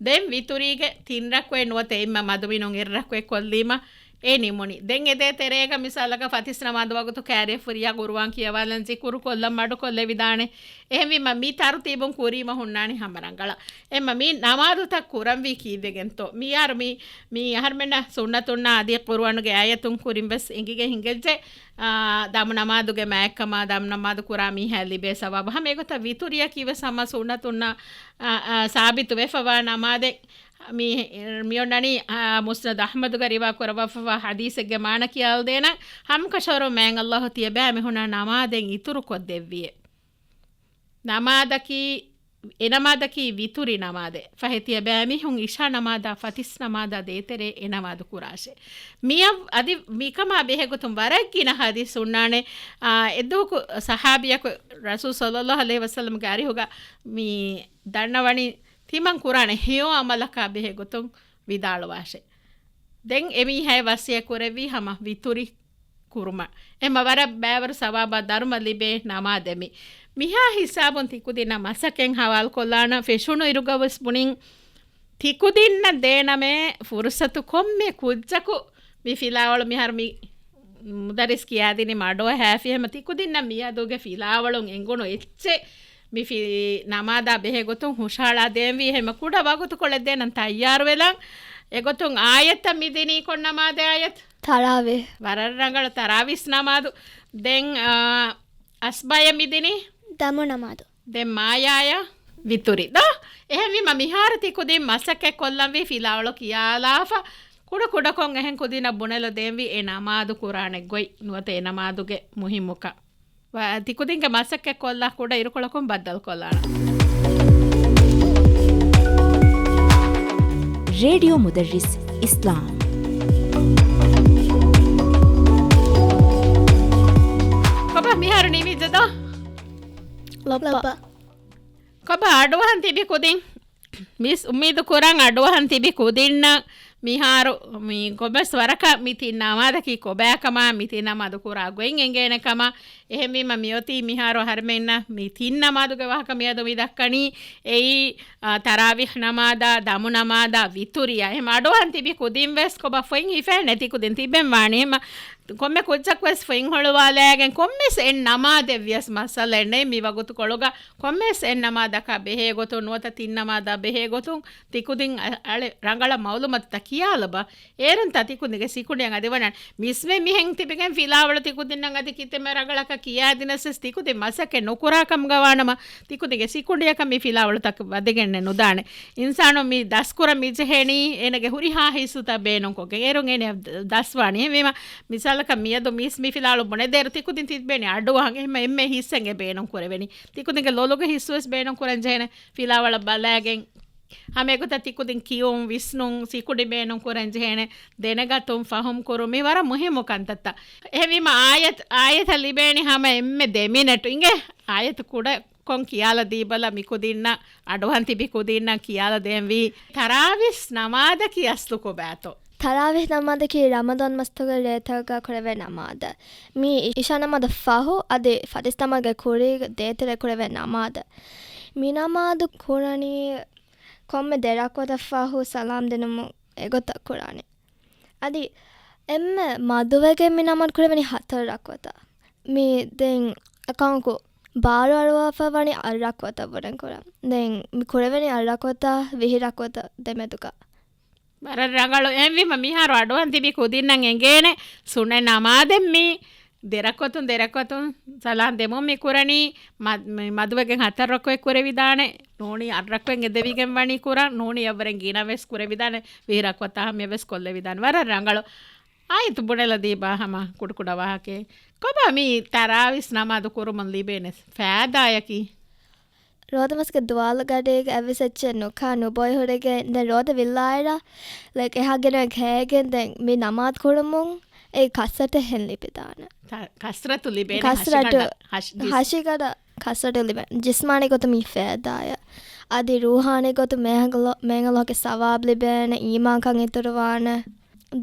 ދެން ވިތުރީގެ ތިން ރަކުޢަތް ނުވަތަ އެންމެ މަދު މިނުން އެއް ރަކުޢަތް ކޮށްލީމަ، އެ ނިމުނީ. ދެން އެދޭ ތެރޭގަ މިސާލަކަށް ފަތިސް ނަމާދު ވަގުތު ކާރިޔަށް ފުރިޔާ ޤުރުއާން ކިޔަވާލަން، ޒިކުރު ކޮށްލަން މަޑުކޮށްލެވިދާނެ. އެހެންވީމަ މި ތަރުތީބުން ކުރީމަ ހުންނާނީ ހަމަ ރަނގަޅަށް. އެމަ މި ނަމާދުތައް ކުރަންވީ ކީއްވެގެންތޯ؟ މިޔާރު މި، މި އަހަރުމެންނަށް ސުންނަތުންނާ އަދި ޤުރުއާނުގެ އާޔަތުން ކުރިން ވެސް އެނގިގެން ހިނގައްޖެ، އާ، ދަމު ނަމާދުގެ މާތްކަމާ، ދަމު ނަމާދު ކުރާ މީހާ ލިބޭ ސަވާބު. ހަމަ އެގޮތަށް ވިތުރިއަކީ ވެސް ހަމަ ސުންނަތުންނާ، އާ، އާ، ސާބިތު ވެފަވާ ނަމާދެއް. މި، މިއޮންނަނީ، އާ، މުސްނަދު އަޙްމަދުގަ ރިވާ ކުރައްވާފަވާ ޙަދީޘެއްގެ މާނަ ކިޔާލަދޭނަން. ހަމަކަށަވަރު މާތް ﷲ ތިޔަބައިމީހުންނަށް ނަމާދެއް އިތުރުކޮށްދެއްވިއޭ. ނަމާދަކީ، އެ ނަމާދަކީ ވިތުރި ނަމާދެއް. ފަހެ ތިޔަބައިމީހުން އިޝާ ނަމާދާ ފަތިސް ނަމާދާ ދޭތެރޭ އެ ނަމާދު ކުރާށޭ. މިއަށް އަދި މިކަމާ ބެހޭގޮތުން ވަރަށް ގިނަ ޙަދީޘް އޮންނާނެ. އާ، އެއްދުވަހަކު ޞަޙާބީއަކު ރަސޫލު ޞައްލައްލާހު ޢަލައިހި ވަސައްލަމްގެ އަރިހުގަ މި ދަންނަވަނީ ތިމަން ކުރާނެ ހެޔޮ އަމަލަކާ ބެހޭ ގޮތުން ވިދާޅުވާށޭ. ދެން އެމީހާއަށް ވަސިޔަތް ކުރެއްވީ ހަމަ ވިތުރި ކުރުމަށް. އެހެންމަ ވަރަށް ބައިވަރު ސަވާބާ ދަރުމަ ލިބޭ ނަމާދެއް މީ. މިހާ ހިސާބުން ތިކުދިންނަށް މަސައްކަތް ހަވާލުކޮށްލާނަން. ފެށުނު އިރުގަވެސް ބުނިން ތިކުދިންނަށް ދޭނަމޭ ފުރުސަތު ކޮންމެ ކުއްޖަކު މި ފިލާވަޅު މިހާރު މި މުދައްރިސް ކިޔާދިނީމަ އަޑުއަހާފި ހަމަ ތިކުދިންނަށް މިއަދުގެ ފިލާވަޅުން އެނގުނު އެއްޗެއް މި ފި-، ނަމާދާ ބެހޭ ގޮތުން ހުށަހަޅާ ދޭންވީ. ހަމަ ކުޑަ ވަގުތުކޮޅެއް ދޭނަން ތައްޔާރުވެލަން. އެގޮތުން އާޔަތަށް މި ދިނީ ކޮން ނަމާދެއް އާޔަތް؟ ތަރާވީހް. ވަރަށް ރަނގަޅު ތަރާވީސް ނަމާދު. ދެން، އާ، އަސްބާޔަށް މި ދިނީ؟ ދަމު ނަމާދު. ދެން މާޔާޔަށް ވިތުރި. ދޯ؟ އެހެންވީމަ މިހާރު ތި ކުދިން މަސައްކަތް ކޮށްލަންވީ ފިލާވަޅު ކިޔާލާފަ ކުޑަ ކުޑަކޮށް އެހެން ކުދިންނަށް ބުނެލަ ދޭންވީ އެ ނަމާދު ކުރާނެ ގޮތް ނުވަތަ އެ ނަމާދުގެ މުހިއްމުކަން. ވަ-، ތި ކުދިންގެ މަސައްކަތް ކޮށްލާ ކުޑަ އިރުކޮޅަކުން ބައްދަލުކޮށްލާނަން. ރޭޑިއޯ މުދައްރިސް އިސްލާމް. ކޮބާ މިހާރު ނިމިއްޖެ ދޯ؟ ލައްބަ. ކޮބާ އަޑުއަހަން ތިބި ކުދިން؟ މިސް އުއްމީދު ކުރަން އަޑުއަހަން ތިބި ކުދިންނަށް މިހާރު މި ކޮބަސް ވަރަކަށް މި ތިން ނަމާދަކީ ކޮބާކަމާ، މި ތިން ނަމާދު ކުރާ ގޮތް އެނގޭނެ ކަމާ. އެހެންވީމަ މިއޮތީ މިހާރު އަހަރެމެންނަށް މި ތިން ނަމާދުގެ ވާހަކަ މިއަދު މި ދައްކަނީ. އެއީ، އާ، ތަރާވީހް ނަމާދާ، ދަމު ނަމާދާ، ވިތުރިއާ. އެހެން އަޑުއަހަން ތިބި ކުދިން ވެސް ކޮބާ ފޮތް ހިފޭނެ ތި ކުދިން ތިބެން ވާނީ. އެހެން ކޮންމެ ކުއްޖަކު ވެސް ފޮތް ހޮޅުވާލައިގެން ކޮންމެސް އެއް ނަމާދެއް ވިޔަސް މައްސަލައެއް ނެތް މި ވަގުތުކޮޅުގަ. ކޮންމެސް އެއް ނަމާދަކާ ބެހޭ ގޮތުން ނުވަތަ ތިން ނަމާދާ ބެހޭ ގޮތުން ތިކުދިން އަ-، އަޅެ ރަނގަޅަށް މައުލޫމަތުތައް ކިޔާލަބަ. އޭރުން ތަ ތިކުދިންގެ ސިކުނޑިއަށް އަދި ވަނަން. މިސްމެ މިހެން ތިބެގެން ފިލާވަޅު ތިކުދިންނަށް އަދި ކިތަންމެ ރަނގަޅަކަށް ކިޔާދިނަސް ވެސް ތިކުދިން މަސައްކަތް ނުކުރާ ކަމުގަ ވާނަމަ ތިކުދިންގެ ސިކުނޑިއަކަށް މި ފިލާވަޅުތަކަށް ވަދެގެންނެއް ނުދާނެ. އިންސާނު މި ދަސްކުރަން މިޖެހޭނީ އޭނަގެ ހުރިހާ ހިއްސުތައް ބޭނުންކޮށްގެން. އޭރުން އޭނަ ދަސްވާނީ. އެހެންވީމަ މިސާލަކަށް މިއަދު މިސް މި ފިލާވަޅު ބުނެދޭއިރު ތިކުދިން ތިބޭނީ އަޑުއަހަން. އެހެންމަ އެންމެ ހިއްސެއް އެ ބޭނުން ކުރެވެނީ. ތިކުދިންގެ ލޮލުގެ ހިއްސުވެސް ބޭނުން ކުރަން ޖެހޭނެ ފިލާވަޅަށް ބަލައިގެން. ހަމަ އެގޮތަށް ތިކުދިން ކިޔުން، ވިސްނުން، ސިކުނޑި ބޭނުން ކުރަން ޖެހޭނެ. ދެނެގަތުން، ފަހުމް ކުރުން މި ވަރަށް މުހިއްމު ކަންތައްތައް. އެހެންވީމަ އާޔަތް، އާޔަތަށް ލިބޭނީ ހަމަ އެންމެ ދެ މިނެޓު. އިނގޭ އާޔަތު ކުޑަކޮށް ކިޔާލަ ދީބަލަ މި ކުދިންނަށް އަޑުއަހަން ތިބި ކުދިންނަށް ކިޔާލަ ދޭންވީ ތަރާވީސް ނަމާދަކީ އަސްލު ކޮބާތޯ؟ ތަރާވީހް ނަމާދަކީ ރަމަޟާން މަސްތުގެ ރޭތަކުގަ ކުރެވޭ ނަމާދެއް. މީ އިޝާ ނަމާދަށް ފަހު އަދި ފަތިސް ނަމާދުގެ ކުރީގެ ދޭތެރޭ ކުރެވޭ ނަމާދެއް. މި ނަމާދު ކުރަނީ ކޮންމެ ދެ ރަކުޢަތަށް ފަހު ސަލާމް ދިނުމުން އެގޮތަށް ކުރާނެ. އަދި އެންމެ މަދުވެގެން މި ނަމާދު ކުރެވެނީ ހަތަރު ރަކުޢަތަށް. މި ދެން އެކަމަކު ބާރު އަރުވާފަ ވަނީ އަށް ރަކުޢަތަށް ވުރެން ކުރަން. ދެން މި ކުރެވެނީ އަށް ރަކުޢަތާ ވިހި ރަކުޢަތަށް ދެމެދުގަ. ވަރަށް ރަނގަޅު. އެހެންވީމަ މިހާރު އަޑުއަހަން ތިބި ކުދިންނަށް އެނގޭނެ ސުންނަތް ނަމާދެއް މީ ދެ ރަކުޢަތުން ދެ ރަކުޢަތުން ސަލާމް ދެމުން މި ކުރަނީ މަ-، މި މަދުވެގެން ހަތަރު ރަކުޢަތް ކުރެވިދާނެ. ނޫނީ އަށް ރަކުޢަތް އެދެވިގެން ވަނީ ކުރަން. ނޫނީ އެއްވަރެން ގިނަ ވެސް ކުރެވިދާނެ. ވިހި ރަކުޢަތާ ހަމަޔަށް ވެސް ކޮށްލެވިދާނެ. ވަރަށް ރަނގަޅު. އާޔަތު ބުނެލަ ދީބާ ހަމަ ކުޑަކުޑަ ވާހަކައެއް. ކޮބާ މި ތަރާވީސް ނަމާދު ކުރުމުން ލިބޭނެ ފައިދާއަކީ؟ ރޯދަމަސްގެ ދުވާލުގަޑީގަ އެއްވެސް އެއްޗެއް ނުކާ ނުބޮއި ހުރެގެން ދެން ރޯދަ ވިއްލާއިރަށް، ލައިކް އެހާ ގިނަ ކައިގެން ދެން މި ނަމާދު ކުރުމުން އެ ކަސްރަތެއް ހެން ލިބިދާނެ. ތަ-، ކަސްރަތު ލިބޭނެ ކަސްރަތު، ހަށިގަނޑަށް، ހަށި-، ޖިސް-، ހަށިގަނޑަށް ކަސްރަތު ލިބޭނެ. ޖިސްމާނީ ގޮތުން މީ ފައިދާއެއް. އަދި ރޫޙާނީ ގޮތުން މޭހަގަލޮ-، މޭނގަލޮކެ ސަވާބް ލިބޭނެ، އީމާންކަން އިތުރުވާނެ.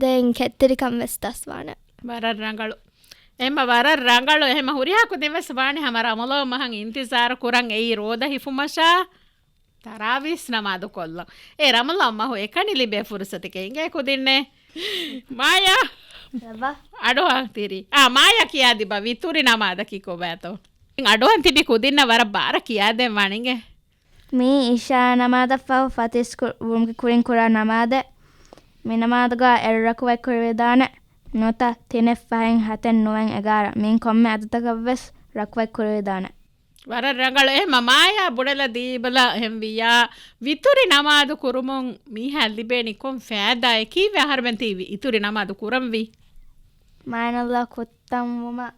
ދެން ކެތްތެރިކަން ވެސް ދަސްވާނެ. ވަރަށް ރަނގަޅު. އެހެންމަ ވަރަށް ރަނގަޅު. އެހެންމަ ހުރިހާ ކުދިން ވެސް ވާނެ ހަމަ ރަމަޟާން މަހަށް އިންތިޒާރު ކުރަން އެއީ ރޯދަ ހިފުމަށާ ތަރާވީސް ނަމާދު ކޮށްލަން. އެ ރަމަޟާން މަހު އެކަނި ލިބޭ ފުރުސަތެކޭ އިނގޭ ކުދިންނޭ. މާޔާ. ރަބާ. އަޑުއަހަން ތިރީ. އާ، މާޔާ ކިޔާ ދިބަ ވިތުރި ނަމާދަކީ ކޮބާތޯ؟ އަޑުއަހަން ތިބި ކުދިންނަށް ވަރަށް ބާރަށް ކިޔާދޭން ވާނެ އިނގޭ. މީ އިޝާ ނަމާދަށްފަހު ފަތިސް ކު-، ވުމުގެ ކުރިން ކުރާ ނަމާދެއް. މި ނަމާދުގަ އެއް ރަކުޢަތް ކުރެވިދާނެ. ނުވަތަ ތިނެއް ފަހެއް ހަތެއް ނުވަތަ އެގާރަ. މިއިން ކޮންމެ އަދަދަކަށްވެސް ރަކުޢަތް ކުރެވިދާނެ. ވަރަށް ރަނގަޅު. އެހެންމަ މާޔާ ބުނެލަ ދީބަލަ އެހެންވިއްޔާ، ވިތުރި ނަމާދު ކުރުމުން މީހާ ލިބޭނީ ކޮން ފައިދާއެއް؟ ކީއްވެ އަހަރުމެން ތި ވި-، ވިތުރި ނަމާދު ކުރަންވީ؟ މާތް ﷲ ކުއްތަންވުމަށް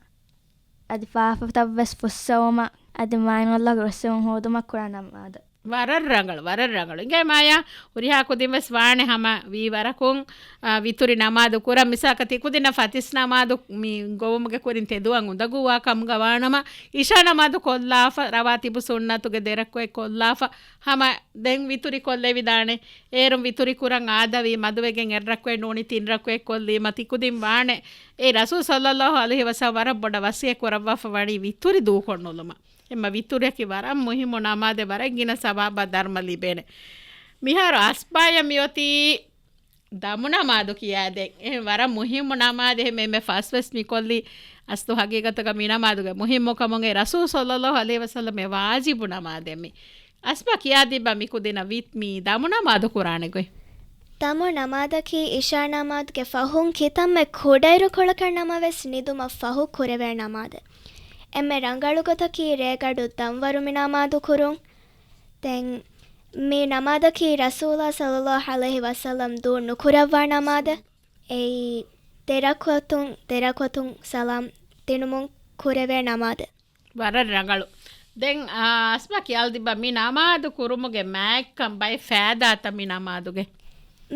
އަދި ފާފަތައްވެސް ފުއްސެވުމަށް އަދި މާތް ﷲ ގެ ރުއްސެވުން ހޯދުމަށް ކުރާ ނަމާދު. ވަރަށް ރަނގަޅު، ވަރަށް ރަނގަޅު. އިނގޭ މާޔާ، ހުރިހާ ކުދިން ވެސް ވާނެ ހަމަ ވީ ވަރަކުން، އާ، ވިތުރި ނަމާދު ކުރަން. މިސާލަކަށް ތި ކުދިންނަށް ފަތިސް ނަމާދު މި ގޮވުމުގެ ކުރިން ތެދުވަން އުނދަގޫވާ ކަމުގަ ވާނަމަ، އިޝާ ނަމާދު ކޮށްލާފަ، ރަވާތިބު ސުންނަތުގެ ދެރައްކޮއެއް ކޮށްލާފަ، ހަމަ ދެން ވިތުރި ކޮށްލެވިދާނެ. އޭރުން ވިތުރި ކުރަން އާދަވީ މަދުވެގެން އެއްރައްކޮއެއް ނޫނީ ތިން ރައްކޮއެއް ކޮށްލީމަ، ތި ކުދިން ވާނެ. އެ ރަސޫލު ޞައްލައްލާހު ޢަލައިހި ވަސައްލަމަ ވަރަށް ބޮޑަށް ވަޞިއްޔަތް ކުރައްވާފަ ވަނީ ވިތުރި ދޫކޮށްނުލުމަށް. އެމަ ވިތުރަކީ ވަރަށް މުހިއްމު ނަމާދެއް، ވަރަށް ގިނަ ސަވާބާ ދަރުމަ ލިބޭނެ. މިހާރު އަސްބާޔަށް މިއޮތީ ދަމު ނަމާދު ކިޔާދޭން. އެހެން ވަރަށް މުހިއްމު ނަމާދެއް. އެހެން އެންމެ ފަސް ވެސް މިކޮށްލީ އަސްލު ހަގީގަތުގަ މި ނަމާދުގެ މުހިއްމުކަމުން. އެ ރަސޫލު ޞައްލައްލާހު ޢަލައިހި ވަސައްލަމަ ވާޖިބު ނަމާދެއް މި. އަސްބާ ކިޔާދީބަ މި ކުދިންނަށް ވި-، މި ދަމު ނަމާދު ކުރާނެ ގޮތް. ދަމު ނަމާދަކީ އިޝާ ނަމާދުގެ ފަހުން ކިތަންމެ ކުޑައިރުކޮޅަކަށް ނަމަވެސް ނިދުމަށް ފަހު ކުރެވޭ ނަމާދެއް. އެންމެ ރަނގަޅު ގޮތަކީ ރޭގަނޑު ދަންވަރު މި ނަމާދު ކުރުން. ދެން މި ނަމާދަކީ ރަސޫލާ ޞައްލައްލާހު ޢަލައިހި ވަސައްލަމަ ދޫ ނުކުރައްވާ ނަމާދެއް. އެއީ ދެރަކުޢަތުން، ދެރަކުޢަތުން ސަލާމް ދިނުމުން ކުރެވޭ ނަމާދެއް. ވަރަށް ރަނގަޅު. ދެން، އާ، އަސްބާ ކިޔާލަދީބަ މި ނަމާދު ކުރުމުގެ މާތްކަން ބައެއް ފައިދާތައް މި ނަމާދުގެ؟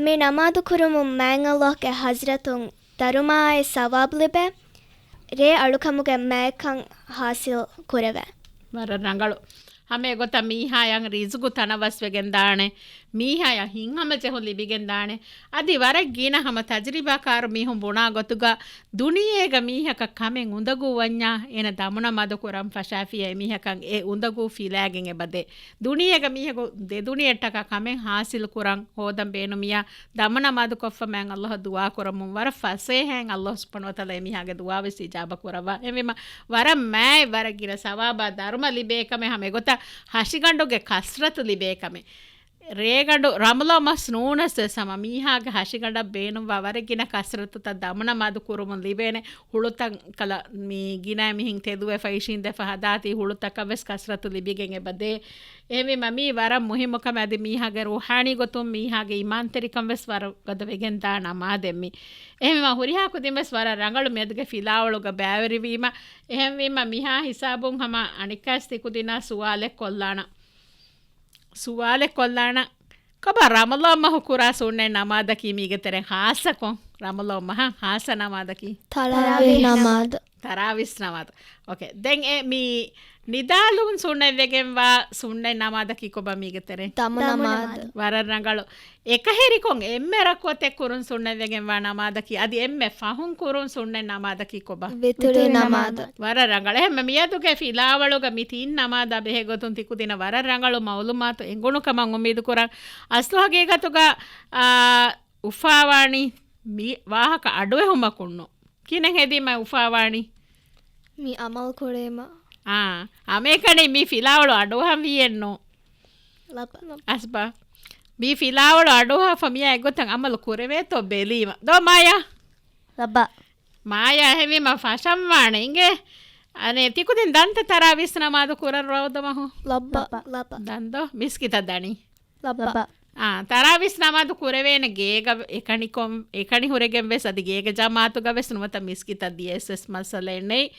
މި ނަމާދު ކުރުމުން މާތް ﷲ ގެ ޙަޟްރަތުން ދަރުމައާއި ސަވާބު ލިބޭ، ރޭ އަޅުކަމުގެ މާތްކަން ޙާޞިލް ކުރެވޭ. ވަރަށް ރަނގަޅު. ހަމަ އެގޮތަށް މީހާޔަށް ރިޒުގު ތަނަވަސްވެގެން ދާނެ، މީހާޔަށް ހިތްހަމަޖެހުން ލިބިގެން ދާނެ. އަދި ވަރަށް ގިނަ ހަމަ ތަޖުރިބާކާރު މީހުން ބުނާ ގޮތުގަ ދުނިޔޭގަ މީހަކަށް ކަމެއް އުނދަގޫވަންޏާ، އޭނަ ދަމު ނަމާދު ކުރަން ފަށާފިއްޔާ އެމީހަކަށް އެ އުނދަގޫ ފިލާގެން އެބަދޭ. ދުނިޔޭގަ މީހަކު ދެ ދުނިޔެއްޓަކާ ކަމެއް ޙާޞިލް ކުރަން ހޯދަން ބޭނުމިޔާ، ދަމު ނަމާދު ކޮށްފަ މާތް ﷲ އަށް ދުޢާ ކުރަމުން ވަރަށް ފަސޭހައިން ﷲ ސުބްޙާނަހޫ ވަތަޢާލާ އެމީހާގެ ދުޢާ ވެސް އިޖާބަ ކުރައްވާ. އެހެންވީމަ ވަރަށް މާތް ވަރަށް ގިނަ ސަވާބާ ދަރުމަ ލިބޭ ކަމެއް ހަމަ އެގޮތަށް ހަށިގަނޑުގެ ކަސްރަތު ލިބޭ ކަމެއް. ރޭގަނޑު ރަމަޟާން މަސް ނޫނަސް ވެސް ހަމަ މީހާގެ ހަށިގަނޑަށް ބޭނުންވާ ވަރަށް ގިނަ ކަސްރަތުތައް ދަމު ނަމާދު ކުރުމުން ލިބޭނެ. ހުޅުތައް ކަލަ މި ގިނަ މިހިން ތެދުވެފަ އިށީނދެފަ ހަދާތީ ހުޅުތަކަށް ވެސް ކަސްރަތު ލިބިގެން އެބަދޭ. އެހެންވީމަ މީ ވަރަށް މުހިއްމު ކަމެއް. އަދި މީހާގެ ރޫޙާނީ ގޮތުން މީހާގެ އީމާންތެރިކަން ވެސް ވަރަށް ގަދަ ވެގެން ދާ ނަމާދެއް މީ. އެހެންވީމަ ހުރިހާ ކުދިން ވެސް ވަރަށް ރަނގަޅު މިއަދުގެ ފިލާވަޅުގަ ބައިވެރިވީމަ. އެހެންވީމަ މިހާ ހިސާބުން ހަމަ އަނެއްކާސް ތިކުދިންނާ ސުވާލެއް ކޮށްލާނަ. ސުވާލެއް ކޮށްލާނަ. ކޮބާ ރަމަޟާން މަހު ކުރާ ސުންނަތް ނަމާދަކީ މީގެ ތެރެއިން ޚާއްޞަކޮށް؟ ރަމަޟާން މަހަށް ޚާއްޞަ ނަމާދަކީ؟ ތަރާވީހް ނަމާދު. ތަރާވީހް ނަމާދު. އޯކޭ. ދެން އެ މި ނިދާލުން ސުންނަތް ވެގެންވާ ސުންނަތް ނަމާދަކީ ކޮބާ މީގެ ތެރެއިން؟ ދަމު ނަމާދު. ވަރަށް ރަނގަޅު. އެކަހެރިކޮށް އެންމެ ރަކުޢަތެއް ކުރުން ސުންނަތް ވެގެންވާ ނަމާދަކީ، އަދި އެންމެ ފަހުން ކުރުން ސުންނަތް ނަމާދަކީ ކޮބާ؟ ވިތުރި ނަމާދު. ވަރަށް ރަނގަޅު. އެހެންމެ މިއަދުގެ ފިލާވަޅުގަ މި ތިން ނަމާދާ ބެހޭ ގޮތުން ތިކުދިނަށް ވަރަށް ރަނގަޅު މައުލޫމާތު އެނގުނު ކަމަށް އުއްމީދު ކުރަން. އަސްލު ހަގީގަތުގަ، އާ، އުފާވާނީ މި ވާހަކަ އަޑުއެހުމަކުންނު. ކިހިނެއް ހެދީމަ އުފާވާނީ؟ މި އަމަލު ކުރީމަ. އާ، އަމޭކަނި މި ފިލާވަޅު އަޑުއަހަން ވީއެއްނު. ލައްބަ. އަސްބާ. މި ފިލާވަޅު އަޑުއަހާފަ މިއާ އެއްގޮތަށް އަމަލު ކުރެވޭތޯ ބެލީމަ. ދޯ މާޔާ؟ ލައްބަ. މާޔާ އެހެންވީމަ ފަށަންވާނެ އިނގޭ. އަނެއް ތިކުދިން ދަންތަ ތަރާވީސް ނަމާދު ކުރަން ރޯދަމަހު؟ ލައްބަ. ލައްބަ. ދަންދޯ މިސްކިތަށް ދަނީ؟ ލައްބަ. އާ، ތަރާވީސް ނަމާދު ކުރެވޭނެ ގޭގަ އެކަނިކޮން، އެކަނި ހުރެގެން ވެސް އަދި ގޭގެ ޖަމާއަތުގަ ވެސް ނުވަތަ މިސްކިތަށް ދިޔަސް ވެސް މައްސަލައެއް ނެތް.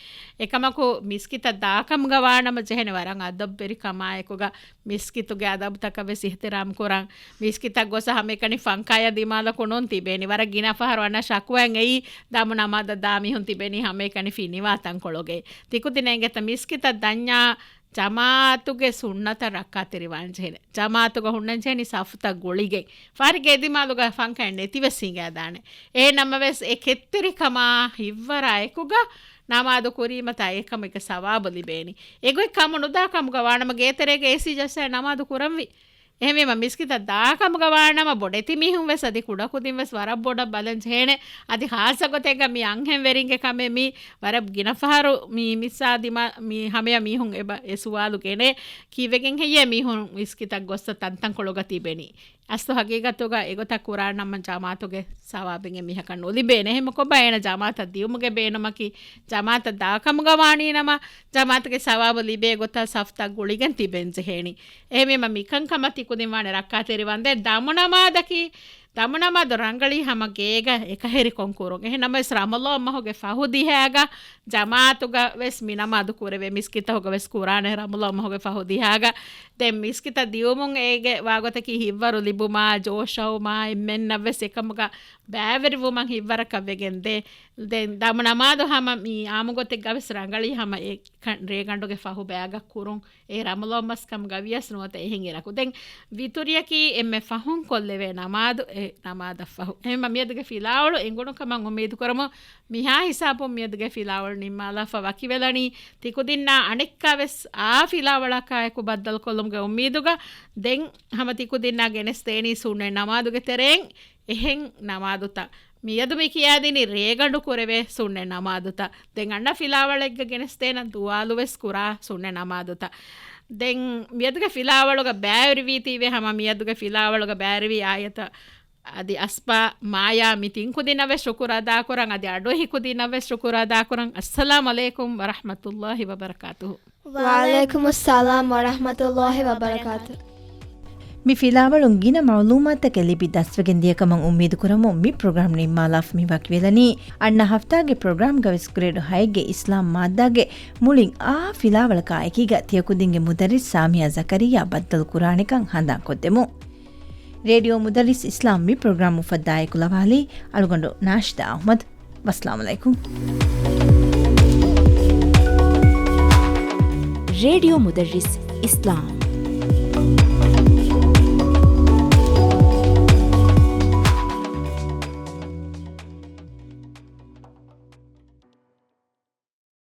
އެކަމަކު މިސްކިތަށް ދާކަމުގަ ވާނަމަ ޖެހޭނެ ވަރަށް އަދަބުވެރިކަމާއެކުގަ މިސްކިތުގެ އަދަބުތަކަށް ވެސް އިޙްތިރާމް ކުރަން. މިސްކިތަށް ގޮސް ހަމައެކަނި ފަންކާޔާ ދިމާލަކު ނޫން ތިބޭނީ. ވަރަށް ގިނަ ފަހަރު އަންނަ ޝަކުވާއެއް އެއީ ދަމު ނަމާދަށް ދާ މީހުން ތިބޭނީ ހަމައެކަނި ފިނިވާ ތަންކޮޅުގައި. ތިކުދިން އެނގޭތަ މިސްކިތަށް ދަންޏާ ޖަމާއަތުގެ ސުންނަތަށް ރައްކާތެރިވާން ޖެހޭނެ. ޖަމާއަތުގަ ހުންނަން ޖެހެނީ ސަފުތައް ގުޅިގެން. ފާރިގެ އެދިމާލުގަ ފަންކައެއް ނެތިވެސް ހިނގާދާނެ. އެހެން ނަމަވެސް އެ ކެތްތެރިކަމާ ހިތްވަރާ އެކުގަ ނަމާދު ކުރީމަތާ އެކަމުގެ ސަވާބު ލިބޭނީ. އެގޮތް ކަމު ނުދާ ކަމުގަ ވާނަމަ ގޭތެރޭގަ އޭސީ ޖައްސާ ނަމާދު ކުރަންވީ. އެހެންވީމަ މިސްކިތަށް ދާކަމުގަ ވާނަމަ ބޮޑެތި މީހުން ވެސް އަދި ކުޑަކުދިން ވެސް ވަރަށް ބޮޑަށް ބަލަން ޖެހޭނެ. އަދި ޚާއްޞަ ގޮތެއްގަ މި އަންހެންވެރިންގެ ކަމެއް މީ ވަރަށް ގިނަ ފަހަރު މި މިސްއާ ދިމާ މި ހަމަޔަށް މީހުން އެބަ އެ ސުވާލު ގެނޭ. ކީއްވެގެން ހެއްޔޭ މީހުން މިސްކިތަށް ގޮއްސަ ތަންތަންކޮޅުގަ ތިބެނީ؟ އަސްލު ހަގީގަތުގަ އެގޮތަށް ކުރާނަމަ ޖަމާއަތުގެ ސަވާބެއް އެމީހަކަށް ނުލިބޭނެ. އެހެންމަ ކޮބާ އޭނަ ޖަމާއަތަށް ދިޔުމުގެ ބޭނުމަކީ؟ ޖަމާއަތަށް ދާކަމުގަ ވާނީ ނަމަ، ޖަމާއަތުގެ ސަވާބު ލިބޭ ގޮތަށް ސަފްތައް ގުޅިގެން ތިބެން ޖެހޭނީ. އެހެންވީމަ މިކަންކަމަށް ތިކުދިން ވާނެ ރައްކާތެރިވާން. ދެން ދަމު ނަމާދަކީ ދަމު ނަމާދު ރަނގަޅީ ހަމަ ގޭގަ އެކަހެރިކޮށް ކުރުން. އެހެން ނަމަވެސް ރަމަޟާން މަހުގެ ފަހު ދިހައިގަ ޖަމާއަތުގަ ވެސް މި ނަމާދު ކުރެވޭ. މިސްކިތަކުގަ ވެސް ކުރާނެ ރަމަޟާން މަހުގެ ފަހު ދިހައިގަ. ދެން މިސްކިތަށް ދިޔުމުން އޭގެ ވާގޮތަކީ ހިތްވަރު ލިބުމާ، ޖޯޝައުމާ، އެންމެންނަށް ވެސް އެކަމުގަ ބައިވެރިވުމަށް ހިތްވަރަކަށް ވެގެން ދޭ. ދެން ދަމު ނަމާދު ހަމަ މި އާއްމު ގޮތެއްގަ ވެސް ރަނގަޅީ ހަމަ އެ ކަން-، ރޭގަނޑުގެ ފަހު ބަޔަކަށް ކުރުން. އެ ރަމަޟާން މަސް ކަމުގަ ވިޔަސް ނުވަތަ އެހެން އިރަކު. ދެން ވިތުރިއަކީ އެންމެ ފަހުން ކޮށްލެވޭ ނަމާދު، އެ ނަމާދަށް ފަހު. އެހެންމަ މިއަދުގެ ފިލާވަޅު އެނގުނު ކަމަށް އުއްމީދު ކުރަމު، މިހާ ހިސާބުން މިއަދުގެ ފިލާވަޅު ނިންމާލާފަ ވަކިވެލަނީ. ތިކުދިންނާ އަނެއްކާ ވެސް އާ ފިލާވަޅަކާއެކު ބައްދަލުކޮށްލުމުގެ އުއްމީދުގަ. ދެން ހަމަ ތިކުދިންނާ ގެނެސްދޭނީ ސުންނަތް ނަމާދުގެ ތެރެއިން އެހެން ނަމާދުތައް. މިއަދު މި ކިޔާދިނީ ރޭގަނޑު ކުރެވޭ ސުންނަތް ނަމާދުތައް. ދެން އަންނަ ފިލާވަޅެއްގަ ގެނެސްދޭނަން ދުވާލު ވެސް ކުރާ ސުންނަތް ނަމާދުތައް. ދެން މިއަދުގެ ފިލާވަޅުގަ ބައިވެރިވީތީވެ ހަމަ މިއަދުގެ ފިލާވަޅުގަ ބައިވެރިވި އާޔަތަށް އަދި އަސްބާ މާޔާ މި ތިން ކުދިންނަށް ވެސް ޝުކުރު އަދާކުރަން، އަދި އަޑުއެހި ކުދިންނަށް ވެސް ޝުކުރު އަދާކުރަން. އައްސަލާމު ޢަލައިކުމް ވަރަޙްމަތުﷲ ވަބަރަކާތުހު. ވަޢަލައިކުމުއްސަލާމް ވަރަޙްމަތުﷲ ވަބަރަކާތުހު. މި ފިލާވަޅުން ގިނަ މަޢުލޫމާތަކެއް ލިބި ދަސްވެގެން ދިޔަކަމަށް އުއްމީދު ކުރަމުން މި ޕްރޮގްރާމް ނިންމާލާފަ މި ވަކިވެލަނީ. އަންނަ ހަފްތާގެ ޕްރޮގްރާމްގަ ވެސް ގްރޭޑް ހައެއްގެ އިސްލާމް މާއްދާގެ މުޅިން އާ ފިލާވަޅަކާ އެކީގަ ތިޔަކުދިންގެ މުދައްރިސް ސާމިޔާ ޒަކަރިއްޔާ ބައްދަލު ކުރާނެކަން ހަނދާންކޮށްދެމު. ރޭޑިއޯ މުދައްރިސް އިސްލާމް މި ޕްރޮގްރާމް އުފައްދާ އެކުލަވާލީ އަޅުގަނޑު ނާޝިދާ އަޙްމަދު. ވައްސަލާމު ޢަލައިކުމް. ރޭޑިއޯ މުދައްރިސް އިސްލާމް.